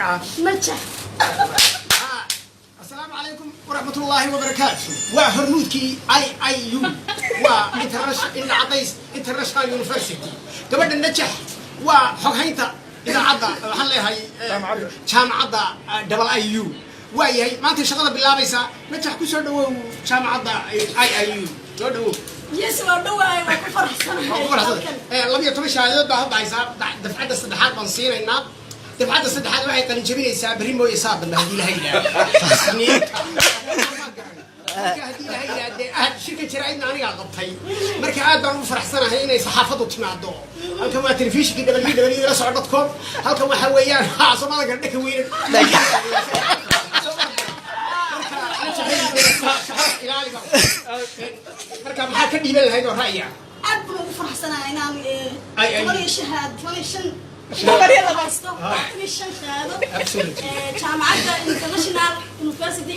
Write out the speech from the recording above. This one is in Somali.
Magaca? Najax. Asalaamu calaykum waraxmatullaahi wabarakaatu. Waa hormuudkii IIU, waa International International University. Gabadha Najax waa xoghaynta idaacadda, waxaan leeyahay jaamacadda double IU. Waa yahay, maanta shaqada bilaabaysaa. Najax, ku soo dhawow jaamacadda IIU, soo dhawow. Yes, waa dhawaay, waa ku faraxsanahay. Waa ku faraxsan. Halkan. 12 shahaadood baa hadda haysaa. Dafcadda saddexaad baan siinaynaa. Dafcadda saddexaad waxay qalin jabinaysaa berri mooye saa dambe, haddii Ilahay yidhaahdo. Isniinta. Marka haddii Ilahay yidhaahdo, shirka jaraa'idna anigaa qabtay. Marka aad baan ugu faraxsanahay inay saxaafaddu timaado. Halkan waa telefishinkii www.lasoco.com. Halkan waxaa weeyaan Soomaalida gardhaka weyne. Marka ilaali baan. Marka maxaa ka dhiiban lahayd oo ra'yi ah? Aad baan ugu faraxsanahay inaan Ay, ay. 10 iyo shahaad, 15 haysto, 25 shahaado. Absolutely. Jaamacadda International University.